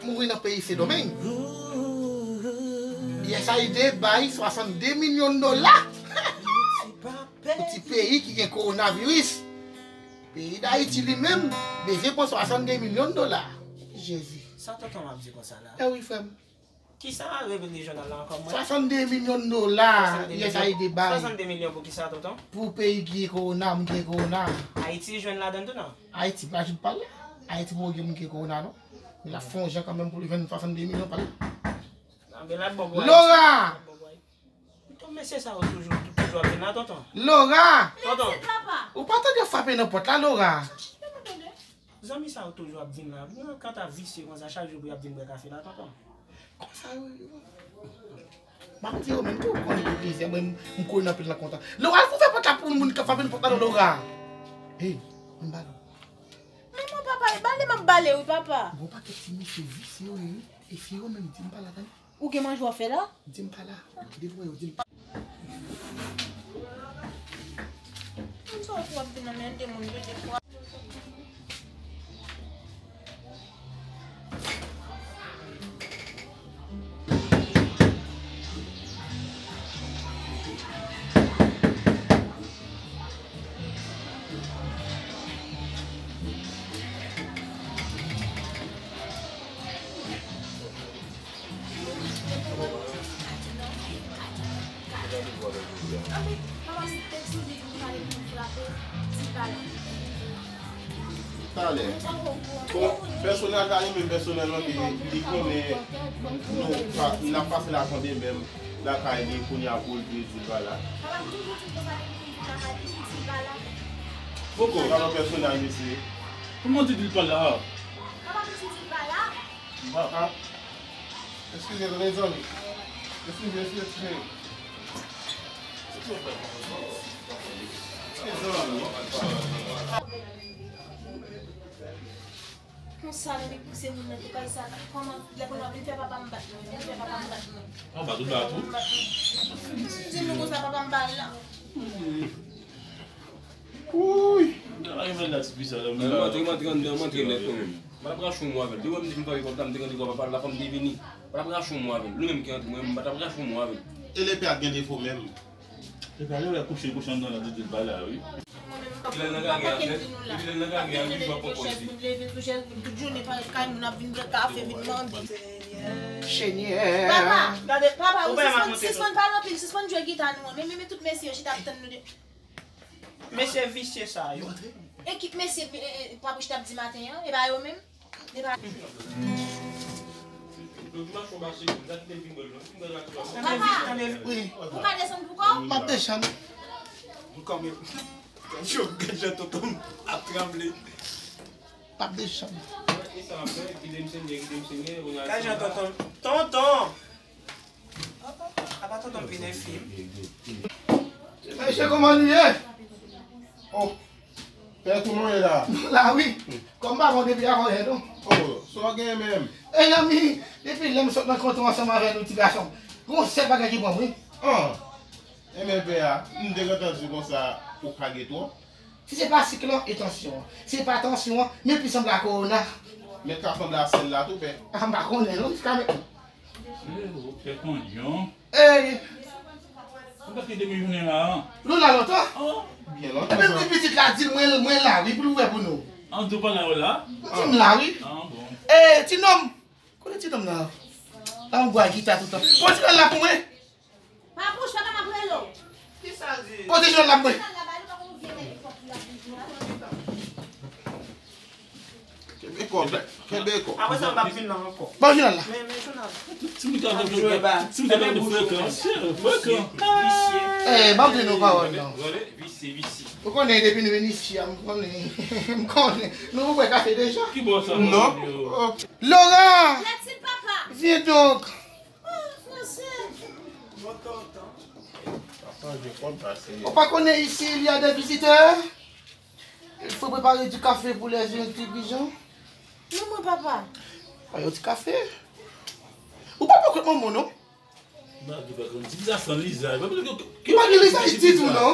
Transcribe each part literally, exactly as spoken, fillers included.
Mouri nan peyi Sendomeng. U S A I D bay swasann de milyon dola pou ti peyi ki gen kowonaviris. Peyi Dayiti li menm bezwen pran swasann de milyon dola. Jezi. Sa tonton w ap di konsa la? E wi, frè m. Kisa reveni jounal la ankò, mwen? Swasann de milyon dola U S A I D bay. Swasann de milyon pou kisa, tonton? Pou peyi ki gen kowona, moun ki gen kowona. Ayiti jwenn ladan l tou, non? Ayiti pa jwenn pa l la. Ayiti poko gen moun ki gen kowona, non. Men l ap fè yon jan kanmenm pou l jwenn swasann de milyon pa l. Nan, men l ap bon pou Ayiti. Laura! Tonton, mesye sa yo toujou, toujou ap vin la, tonton. Laura! Tonton. Ou pa tande frape nan pòt la, Laura? Zanmi sa yo toujou ap vin la. Mwen, kanta visye konsa, chak jou pou y ap vin bwè kafe la, tonton. Konsa yo ye. M ap di yo menm tou, ou konnen pou plizyè, mwen, m konnen anpil nan kontan. Laura, al fè pòt la pou moun k ap frape nan pòt la, non, Laura. Hey, m bale. Manman, papa, e bale m ap bale, wi, papa. Gon pakèt ti mesye visye yo ye, wi. E se yo menm, di m pa la, tande. Ou gen manje w ap fè la? Di m pa la. Devan yo, di m pa. Konn sa w ap vin anmède moun de defwa. Talè. Bon, pèsonèl la, li menm pèsonèlman, li, li konnen nou pa, n ap pase la kande menm lakay li kounye a pou l di l pa la. Poko. Talè pèsonèl, mesye. Kòman di l pa la? Ah, eskize, mezanmi. Eskize, eskize, eskize. Mezanmi. Konsa, nou vin pouse moun nan tou kay sa. Kòman, lè pou nou ap vin fè papa m bat nou, vin fè papa m bat nou. An bat ou bat ou? Di nou konsa, papa m ba l la. Wouy! Ala yon bèl la ti pisa la. Mwen antre, mwen antre anndan, mwen antre nèt mwen menm. M pa t ap rache yon mo avè l. Depi w ap di m fè pòt la, m te rantre kwa papa l la, fò m te vini. M pa t ap rache yon mo avè l. Nou menm ki antre, mwen menm, m pa t ap rache yon mo avè l. E lepè a gen defo menm. Lepè a, lè w wè kouche, kouche anndan la, di l pa la, wi. Epi lè l nan gagè a, epi lè l nan gagè a, li pran pòz li. Tout jounen pa kay moun ap vin bwè kafe, vin mande. Senyè. Papa, papa, ou sispann, sispann pale anpil, sispann jwe gita nou an. Men, men, men tout mesye yo chita ap tann nou de. Mesye visye sa yo. Ekip mesye, e, e, Papouch t ap di maten an, e pa yo menm? E pa. Papa, ou pa desann pou kò w? M ap desann. Gad jan, gad jan tonton m ap tranble. M ap desann. Gad jan tonton m. Tonton! Apa tonton vin enfim? Mesye, kòman nou ye? Oh, pè, kòman w ye la? Nou la, wi. Kòm pa bon depi avan yè, non. Oh, sa w genyen menm? E zanmi, depi lè m sot nan kontre ansanm avè nou ti gason, gon sèl bagay ki pran m, wi. Ah, enben pè a, m te gentan di w konsa ou kage twòp. Si se pa sik lan, e tansyon an. Si se pa tansyon an, men pi sanble a kowona. Men ka sanble a sèl la tou, pè. Ah, m pa konnen, non, jiska mentnan. Pè Kondyon. Ey! Ou pa kite m jounen la, an? Nou la lontan? Oh, byen lontan. Epi pitit la di l mwen, mwen la, wi, pou l ouvè pou nou. An, tou pa la, ou la? Di m la, wi. Ah, bon. Ey, ti nonm! Kote ti nonm nan? La, m bwè gita toutan. Pran ti nonm la pou mwen. Papouch, papa m ap rele w. Kisa l di? Pote jounal la pou mwen. Kenbe kò, kenbe kò. Apre sa, m p ap vin la ankò. Ban jounal la. Men, men jounal. Si m ta fè, si m ta fè frekan, frekan. Eh, ban m di nou pawòl, non. Visye, visye. Ou konnen depi nou vin isi a, m konnen, m konnen. Nou bwè kafe deja? Ki bò sa? Non. Laura! Vyen donk. Ou pa konnen ici il y a des visiteurs? Il faut préparer du café pour les intrigants. Non, mwen, papa. Ba yo ti kafe. Ou pa poko manman, non? Ba ki pa konn ti sa san lizaj. Ou pa gen lizaj ditou, non?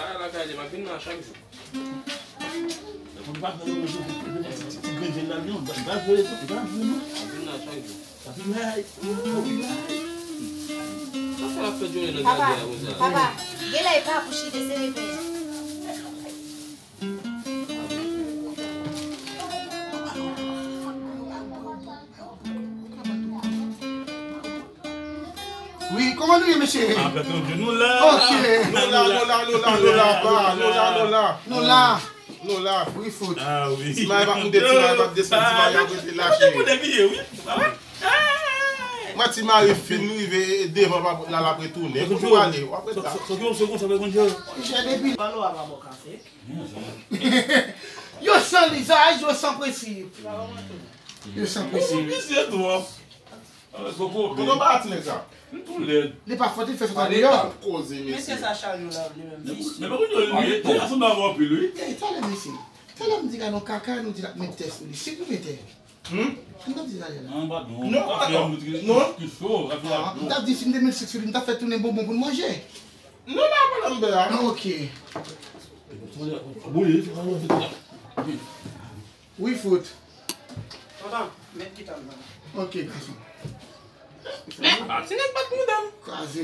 bagay la kaze, m ap vin la chak jou. Pou li pa fè nou ti grenn jèn la, non, pa, pa jwe, pa jwe, non. M ap vin la chak jou. Pa vin la, pa vin la. Sa fè l ap fè jole nan Papa, gade a konsa? Papa, genlè e pa pou chite se repè. Wi, kòman nou ye, mesye? Apre tout, nou la. Ok. Nou la, nou la, nou la, nou la, nou la, nou la. Nou la. Nou la. Wi, fout. Ah, wi. Ti Mari pa moute, Ti Mari pa desann, Ti Mari ap rete la, cheri. Mwen, Ti Mari fin rive devan pa pòt la, l ap retounen. Kote w ale? W ap rete la. Sòti yon segonn, sa fè konn jere. Monchè, depi Palo a pa bò kafe. Yo san lizaj, yo san prensip. Yo san prensip. Misye twòp. Kòman ba ti nèg sa? M tou lèd. Li pa fòt, li fè sot an deyò. Koze, mesye. Mesye sa chaje la, li menm visye. Men pa konn yo, li te ansanm avè anpil, wi. Ey, talè, mesye. Talè m di gade yon kaka, nou di l ap met tè sou li. Si nou mete. Hmm? Ann di talè la. Non, pa non. Non, pa non. Non. Ki cho, afè a cho. M t ap di si m te met sik sou li, m t ap fè tounen bonbon pou n manje. Non, non, pa nan bè a. Ah, ok. Wi, fout. Tonton, met gitan nan. Ok, gason. Men, ti nèg bat mouda m. Kraze.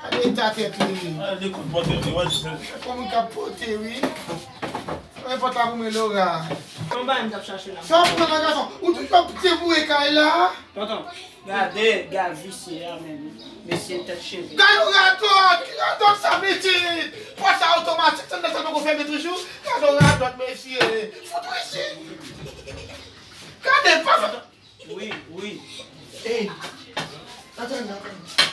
Gade eta tèt li. Gade kout pote li, wè. Kòm li ka pote, wi. Mwen pòt la pou mwen, Laura. Anba m t ap chache la. Sa w pran nan gason? Ou toujou ap deboure kay la? Tonton, gade gal visye a menm. Mesye tèt cheve. Gade yon radòt! Ki radòt sa, pitit? Pòt sa otomatik, sa nan sa poko fèmen toujou? Gade yon radòt, mesye. Fout ou isi. Gade, pa fè. Wi, wi. Ey, antann, antann.